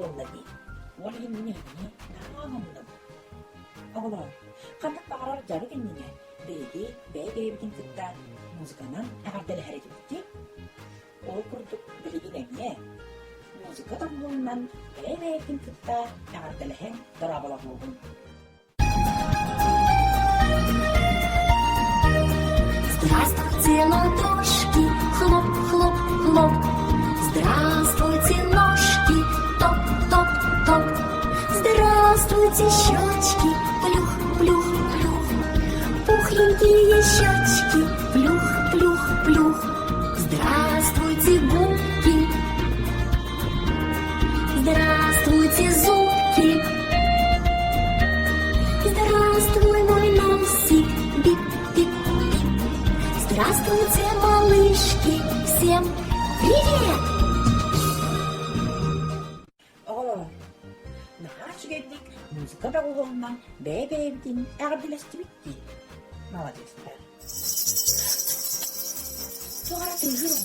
буолла дии. Ол иһин мин эһигини наһаа аһынным. Оҕолоор, ханнык баҕарар дьарык иннинэ биһиги бэйэ-бэйэбитин кытта музыканан эҕэрдэлэһэр этибит дии. Ол курдук билигин эмиэ музыка доҕуһуолунан бэйэ-бэйэбитин кытта эҕэрдэлэһэн дорооболоһуоҕуҥ. Здравствуйте, ладошки, хлоп, хлоп, хлоп. Здравствуйте, ножки, топ, топ, топ. Здравствуйте, щечки, плюх, плюх, плюх. Пухленькие щечки, плюх, плюх, плюх. Здравствуйте, губки. Здравствуйте, зубки. Здравствуй, мой носик, бип, бип, бип. Здравствуйте, малышки, всем привет! Оҕолоор, наһаа үчүгэйдик музыка доҕуһуолунан бэйэ-бэйэбитин эҕэрдэлэстибит дии. Маладьыастар. Туох эрэ тыаһыыр оҕо.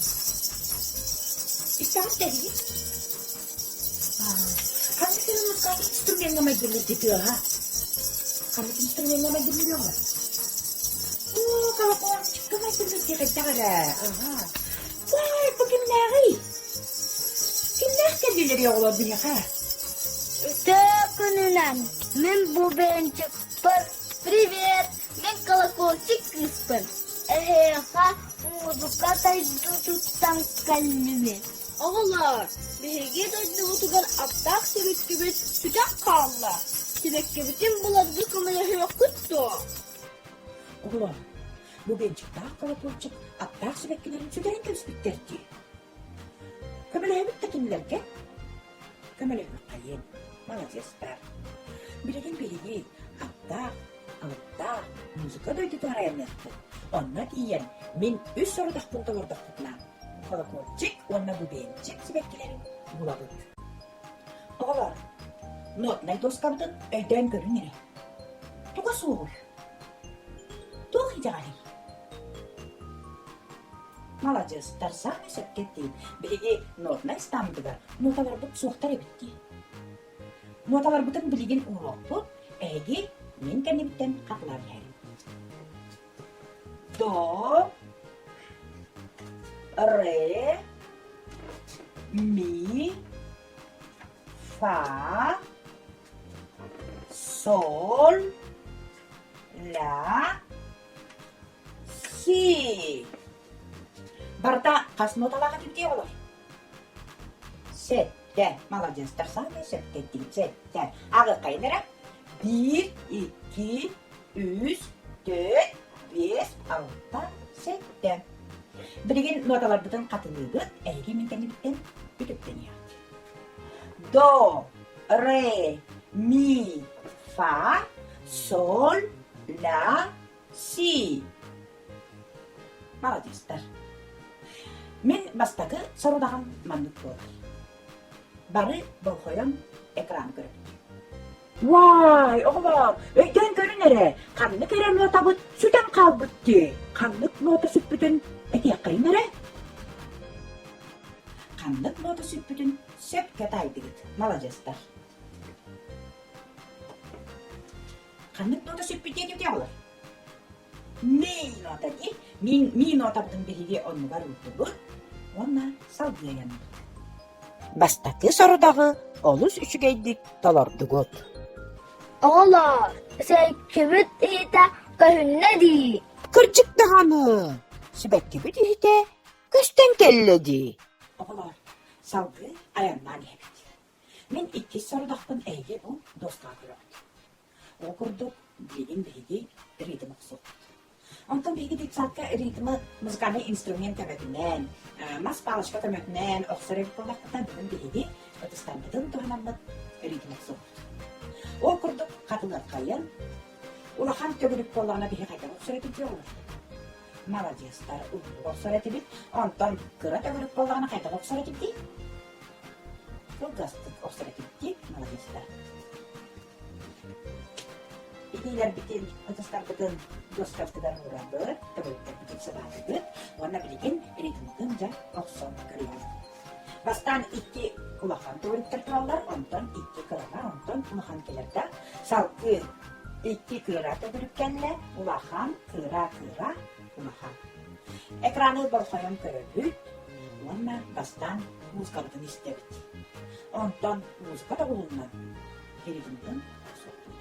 Истэҕит да эһиги? Ханнык эрэ музыкальнай инструмеҥҥа майгынныыр дии тыаһа? Ханнык инструмеҥҥа майгынныыр оҕо? Оо, колокольчикка майгынныыр дии хайдах эрэ. Аһаа. Уай, бу кимнээҕий? Кимнээх кэллилэр оҕолор биһиэхэ? Үтүө күнүнэн! Мин Бубенчикпын. Привет! Мин колокольчик кыыспын. Эһиэхэ музыка дойдутуттан кэллибит. Оҕолоор, биһиги дойдубутугар аптаах сибэккибит сүтэн хаалла. Сибэккибитин буларга көмөлөһүөххүт дуо? Оҕолоор, Бубенчиктаах колокольчик аптаах сибэккилэрин сүтэрэн кэбиспиттэр дии. Көмөлөһөбүт да кинилэргэ? Көмөлөһүөххэйиэн, маладьыастар. Билигин биһиги аптаах, алыптаах музыка дойдутугар айанныахпыт. Онно тиийэн мин үс сорудахпын толордохпутуна, колокольчик уонна бубенчик сибэккилэрин булабыт. Оҕолор, нотнай доскабытын өйдөөн көрүҥ эрэ. Туга суоҕуй? Туох итэҕэлий? Маладьыастар, саамай сөпкө эттигит. Биһиги нотнай ыстааммытыгар ноталарбыт суохтар эбит дии. Ноталарбытын билигин ууруохпут, эһиги мин кэннибиттэн хатылаан иһэриҥ. До, ре, ми, фа, соль, ля, си. Барыта хас ноталаах этибитий оҕолор? Сэттэ. Маладьыастар саамай сөпкө эттигит. Сэттэ. Аҕыаххайын эрэ. Биир, икки, үс, түөрт, биэс, алта, сэттэ. Билигин ноталарбытын хатылыыбыт, эһиги мин кэннибиттэн үтүктэниэххит. До, ре, ми, фа, соль, ля, си. Маладьыастар. Мин бастакы сорудаҕым маннык буолар. Бары болҕойон экраны көрөбүт. Уай, оҕолоор, өйдөөн көрүн эрэ, ханнык эрэ нотабыт сүтэн хаалбыт дии. Ханнык нота сүппүтүн этиэххэйин эрэ. Ханнык нота сүппүтүн сөпкө таайдыгыт, маладьыастар. Ханнык нота сүппүт диэн оҕолор? Ми нота дии. Ми, ми нотабытын биһиги оннугар уурдубут уонна салгыы айанныбыт. Бастакы сорудаҕы олус үчүгэйдик толордугут. Оҕолоор, сибэккибит иһитэ көһүннэ дии. Кырдьык даҕаны, сибэккибит иһитэ көстөн кэллэ дии. Оҕолоор, салгыы айаннаан иһэбит. Мин иккис сорудахпын эһиги бу дуоскаҕа көрөҕүт. Ол курдук, билигин биһиги ритм охсуохпут. Онтон биһиги детсадка ритмы музыкальнай инструмент көмөтүнэн, мас палочка көмөтүнэн охсор эбит буоллахпытына, бүгүн биһиги ытыстарбытын туһанаммыт ритм охсуохпут. Ол курдук хатылыаххайын, улахан төгүрүк буоллаҕына биһи хайдах охсор этибит оҕолор? Маладьыастар, уһуннук охсор этибит. Онтон кыра төгүрүк буоллаҕына хайдах охсор этибитий? Кылгастык охсор этибит дии, маладьыастар. Илиилэрбитин, ытыстарбытын дуоскабытыгар уурабыт, төгүрүктэрбитин сыбаатыбыт уонна билигин ритмытын дьэ охсон көрүөҕүҥ. Бастаан икки улахан төгүрүктэр тураллар, онтон икки кыралар, онтон улахан кэлэр да. Салгыы икки кыра төгүрүк кэллэ, улахан, кыра, кыра, улахан. Экраны болҕойон көрөбүт уонна бастаан музыкабытын истэбит. Онтон музыка доҕуһуолунан ритмтэн охсуохпут.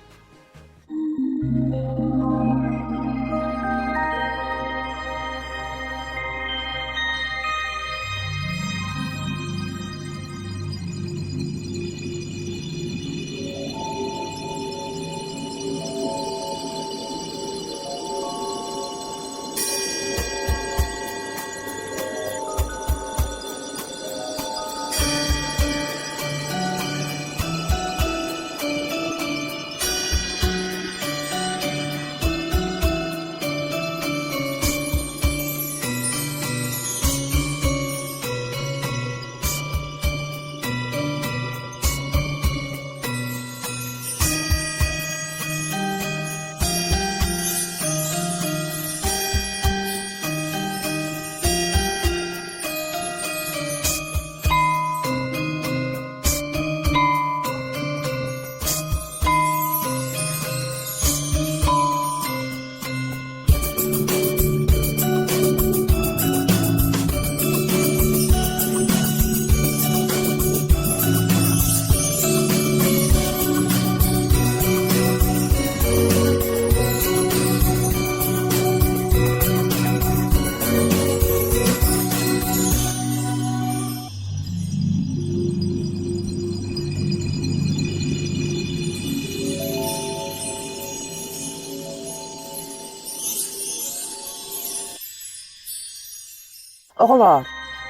Оҕолоор,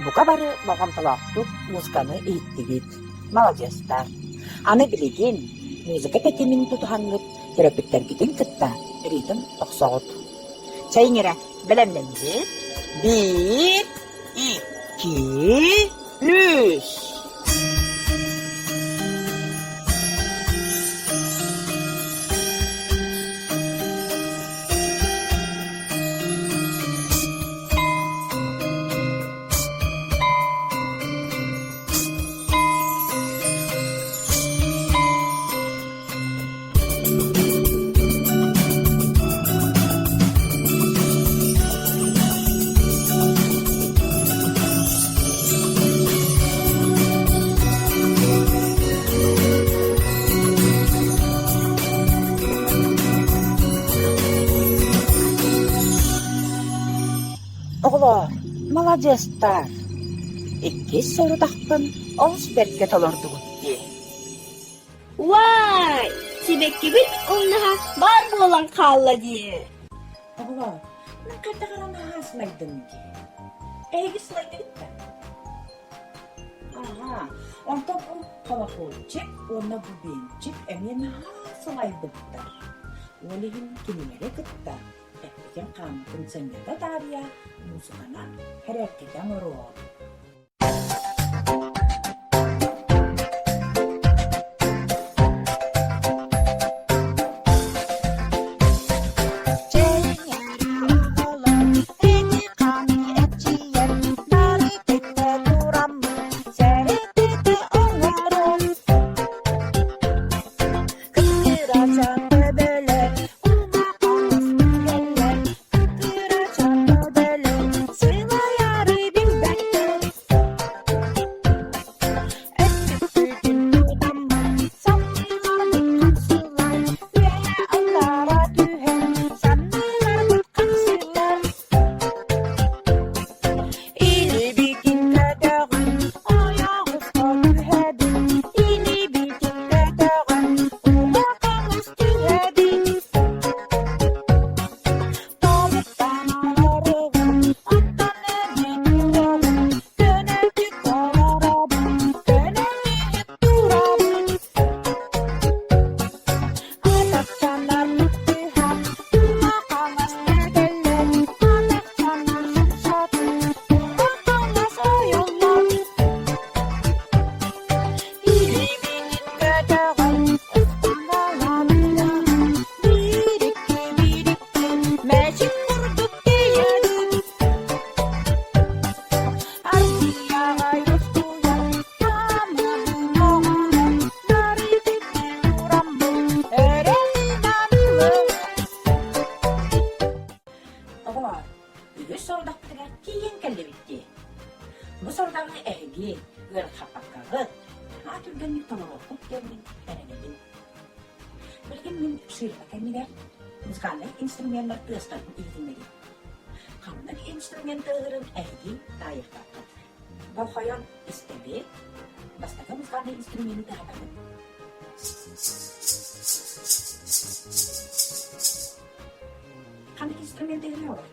бука бары болҕомтолоохтук музыканы иһиттигит, маладьыастар. Аны билигин музыка тэтимин тутуһаҥҥыт төрөппүттэргитин кытта ритм охсоҕут. Чэйиҥ эрэ, бэлэмнэннигит? Биир, икки, үс! Оҕолоор, маладьыастар! Иккис сорудахпын олус бэркэ толордугут дии. Уай, сибэккибит умнаһа баар буолан хаалла дии. Оҕолоор, мин хайдах эрэ наһаа сылайдым дии. Эһиги сылайдыгыт да? Аһаа, онтон бу колокольчик уонна бубенчик эмиэ наһаа сылайбыттар. Ол иһин кинилэри кытта эппитин-хааммытын сынньата таарыйа муусуканан хэрэргитэ оҥоруоҕум. Ширма кэннигэр музыкальнай инструменнар тыастарын иһитиннэриэ. Ханнык инструмент тыаһырын эһиги таайыахтааххыт. Болхойон истэбит, бастакы музыкальнай инструмены тыаһатабыт. Ханнык инструмент тыаһырын олор?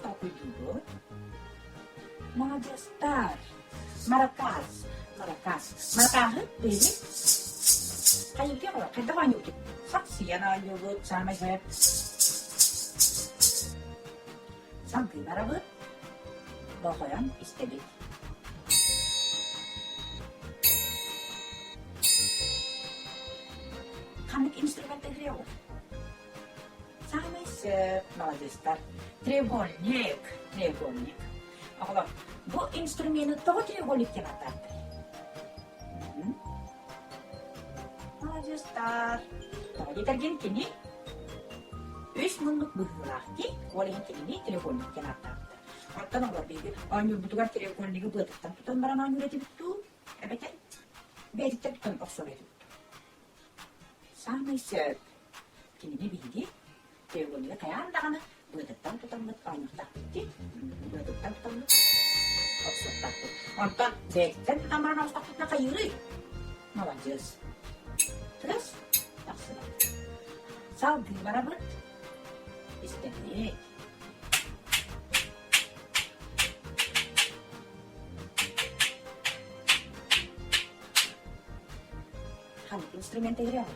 Толкуйдуубут. Маладьыастар! Маракас! Маракас! Маракаһы биһиги хайыыга олор хайдах оонньуубут? Сахсыйан оонньуубут, саамай сөп. Салгыы барабыт, болҕойон истэбит. Ханнык инструмент играл? Саамай сөп, маладьыастар. Треугольник, треугольник. Оҕолор, бу инструмены тоҕо треугольник диэн ааттааттар? Маладьыастар. Тоҕо диэтэргин кини үс муннук быһыылаах дии, ол иһин кинини треугольник диэн ааттаабыттар. Оттон оҕолор биһиги оонньуурбутугар треугольнигы быатыттан тутан баран оонньуур этибит дуу, эбэтэр бэйэтиттэн тутан охсор этибит дуу? Саамай сөп. Кинини биһиги треугольнигы хайаан даҕаны быатыттан тутаммыт оонньуохтаахпыт дии. Быатыттан тутаммыт охсуохтаахпыт. Онтон бэйэтиттэн тутан баран оҕустахпытына хайыырый? Маладьыас. Тыас тахсыбат. Салгыы барабыт. Истэбит. Ханнык инструмент играл?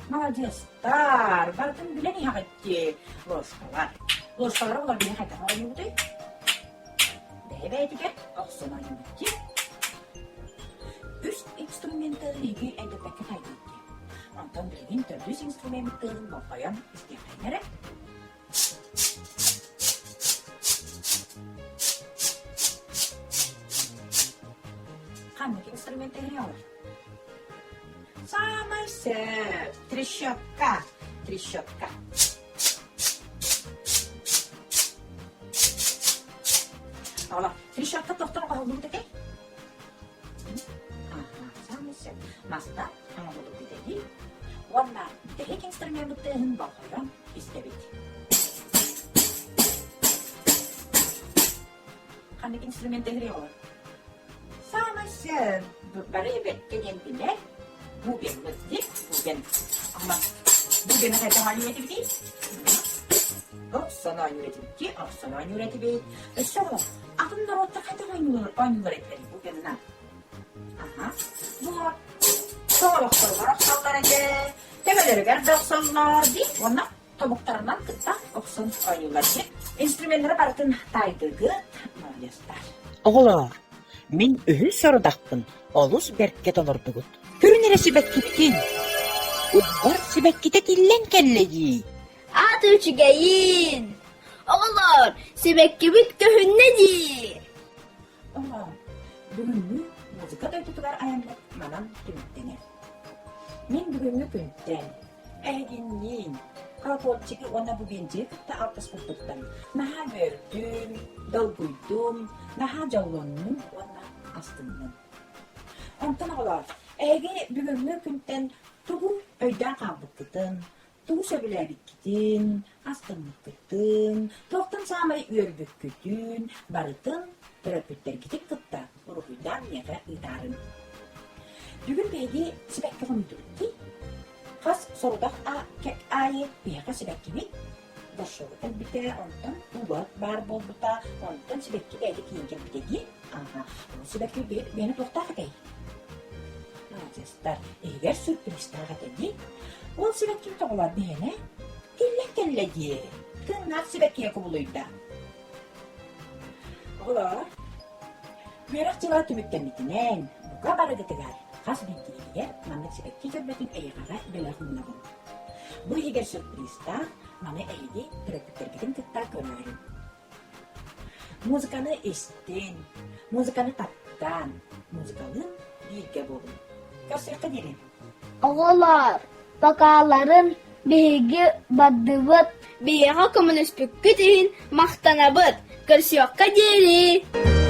Маладьыастар, барытын билэн иһэҕит дии, ложкалар. Ложкалары олор билэн хайдах оонньуубутуй? Бэйэ-бэйэтигэр охсон оонньуубут дии. Үс инструменты биһиги эндэппэккэ таайдыбыт дии. Онтон билигин төрдүс инструмеммыт тыаһын болҕойон истиэххэйин эрэ. Ханнык инструмент играл? Саамай сөп. Трещотка. Трещотка. Оҕолор, трещотка тохтон оҥоһуллубут этэй? Аха, саамай сөп. Маста оҥоһуллубут этэй. Уонна бүтэһик инструмеммыт тыаһын болҕойон истэбит. Ханнык инструмент играл? Саамай сөп. Бары бэккэ диэн билэр. Бубен дии, бубен. Ама бубены хайдах оонньуур этибитий? Охсон оонньуур этибит дии, охсон оонньуур этибит. Өссө оҕолор, атын норуоттар хайдах оонньуулар оонньуулар этилэрий бубенынан? Аха. Вот. Тоҕолохторугар охсоллор этэ, төбөлөрүгэр да охсоллор дии. Уонна тобуктарынан кытта охсон оонньууллар дии. Инструменнары барытын таайдыгыт, молодецтар. Оҕолоор, мин үһүс сорудахпын олус бэркэ толордугут. Көрүн эрэ сибэккитин! Угар сибэккитэ тиллэн кэллэ дии. Аата үчүгэйин! Оҕолоор, сибэккибит көһүннэ дии! Оҕолоор, бүгүҥҥү музыка дойдутугар айаммыт манан түмүктэнэр. Мин бүгүҥҥү күнтэн Эһигинниин колокольчигы уонна бубенчиги кытта алтыспыппыттан наһаа үөрдүм, долгуйдум, наһаа дьоллоннум уонна астынным. Онтон оҕолоор, эһиги бүгүҥҥү күнтэн тугу өйдөөн хаалбыккытын, тугу сөбүлээбиккитин, астыммыккытын, туохтан саамай үөрбүккүтүн барытын төрөппүттэргитин кытта уруһуйдаан миэхэ ыытаарыҥ. Бүгүн биһиги сибэкки хомуйдубут дии. Хас сорудах аайы биһиэхэ сибэккибит горшогу кэлбитэ, онтон уга баар буолбута, онтон сибэкки бэйэтэ тиийэн кэлбитэ дии. Ааһа, ол сибэкки бэйэни туохтаах этэй? Маладьыастар, иһигэр сюрпризтаах этэ дии. Ол сибэкким тоҕолоор биһиэнэ тиллэн кэллэ дии. Тыыннаах сибэккигэ кубулуйда. Оҕолоор, үөрэх дьыла түмүктэммитинэн, бука барыгытыгар хас биирдиигитигэр маннык сибэкки дьөрбөтүн эйиэхэҕэ бэлэх уунабын. Бу иһигэр сюрпризтаах, маны эһиги төрөппүттэргитин кытта көрөөрүҥ. Музыканы истин, музыканы таптаан, музыкалыын бииргэ буолуҥ. Көрсүөххэ диэри. Оҕолоор, бакааларын биһиги бардыбыт. Биһиэхэ көмөлөспүккүт иһин махтанабыт. Көрсүөххэ диэри!